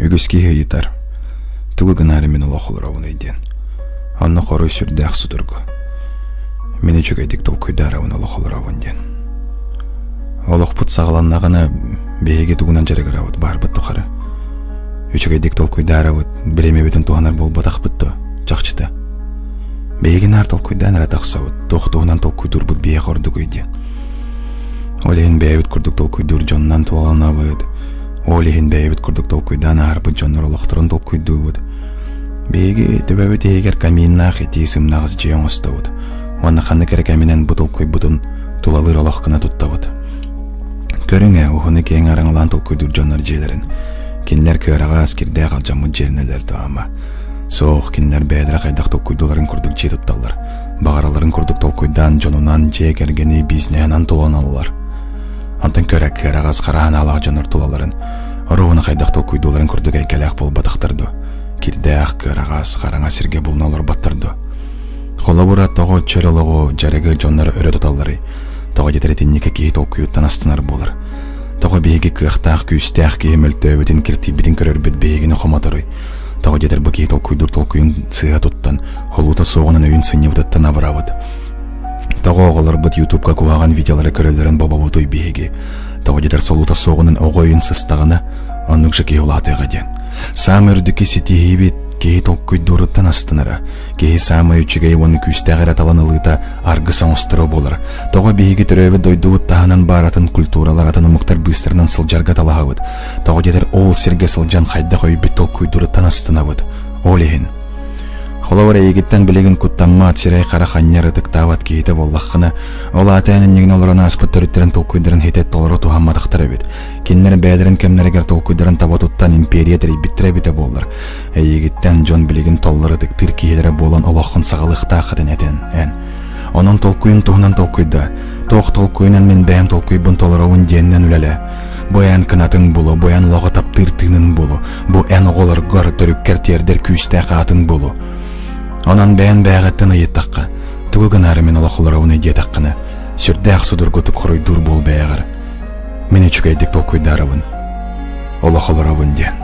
Үгүс киһи ыйытар, тугу гынаары мин олох олоробунуй диэн. Онно хоруй сүрдээх судургу. Мин үчүгэйдик толкуйдаарабын олох олоробун диэн. Олохпут саҕаланнаҕына биһиги тугунан дьарыгырабыт баарбыт тухары. Үчүгэйдик толкуйдаарабыт, бириэмэбитин туһанар буолбатахпыт дуо, чахчыта. Биһиги наар толкуйдаан эрэ тахсабыт, туох туһунан толкуйдуурбут биһиэхэ ордугуй диэн. Ол иһин бэйэбит курдук толкуйдуур дьонунан тулаланабыт, Ол иһин бэйэбит курдук толкуйдаан аһарбыт дьоннор олохторун толкуйдуубут. Биһиги төбөбүт иһигэр каминнаах итии сымнаҕас дьиэ оҥостобут уонна ханнык эрэ кэминэн бу толкуйбутун тулалыыр олох гына туттабыт. Көрүҥ ээ, уһуну киэҥ араҥалаан толкуйдуур дьоннор дьиэлэрин. Кинилэр кыараҕас, кирдээх алдьаммыт дьиэлэнэллэр дуо ама? Суох, кинилэр бэйэлэрэ хайдах толкуйдууларын курдук дьиэ тутталлар. Баҕаралларын курдук толкуйдаан дьонунан, дьиэ кэргэни, бизнеһинэн туланаллар. Онтон көрө кыараҕас хара санаалаах дьоннор тулаларын, оруобуна хайдах толкуйдууларын курдук эйгэлээх буолбатахтар дуо? Кирдээх, кыараҕас, хараҥа сиргэ булуна олорботтор дуо? Холобура, тоҕо чөл олоҕу, дьарыгы дьоннор өрө туталларый? Тоҕо диэтэр итинникэ киһи толкуйуттан астынар буолар. Тоҕо биһиги кыахтаах, күүстээх киһи мөлтөөбүтүн, киртийбитин көрөрбүт биһигини хомоторуй? Тоҕо диэтэр бу киһи толкуйдуур толкуйун сыыһа туттан, холуута суоҕунан өйүн сынньыбытыттан абырабыт. Тоҕо оҕолорбут ютубка куһаҕан видеолары көрөллөрүн бобобутуй биһиги? Тоҕо диэтэр солуута суоҕунан оҕо өйүн сыстаҕына, оннук же киһи улаатыаҕа диэн. Саамай үрдүкү ситиһиибит киһи толкуйдууруттан астынара, киһи саамай үчүгэй уонна күүстээх эрэ талан ылыыта аргыс оҥосторо буолар. Тоҕо биһиги төрөөбүт дойдубут таһынан баар атын культуралар, атын омуктар быыстарынан сылдьарга талаһабыт? Тоҕо диэтэр ол сиргэ сылдьан хайдах өйбүт толкуйдууруттан астынабыт. Ол иһин Холобур, эйигиттэн билигин куттаммат, сирэй-харах анньар ытыктаабат киһитэ буоллаххына, ол аата эн иннигинэ олорон ааспыт төрүттэрин толкуйдарын хитэ толору туһамматахтар эбит. Кинилэр бэйэлэрин кэмнэригэр толкуйдарын таба туттан империя тэрийбиттэрэ эбитэ буоллар, эйигиттэн дьон билигин толлор ытыктыыр киһилэрэ буолан олоххун саҕалыахтааххытын этэн, эн. Онон толкуйун туһунан толкуйда. Туох толкуйунан мин бэйэм толкуйбун толоробун диэнинэн үлэлээ. Бу эн кынатын булу, бу эн олоҕу таптыыр тыынын булу, бу эн оҕолоргор, төрүккэр тиэрдэр күүстээх аатын булу. Онон бэйэн бэйэҕиттэн ыйыттахха, тугу гынаары мин олох олоробунуй диэтэххинэ, сүрдээх судургутук хоруйдуур буол бэйэҕэр. Мин үчүгэйдик толкуйдаарабын. Олох олоробун диэн.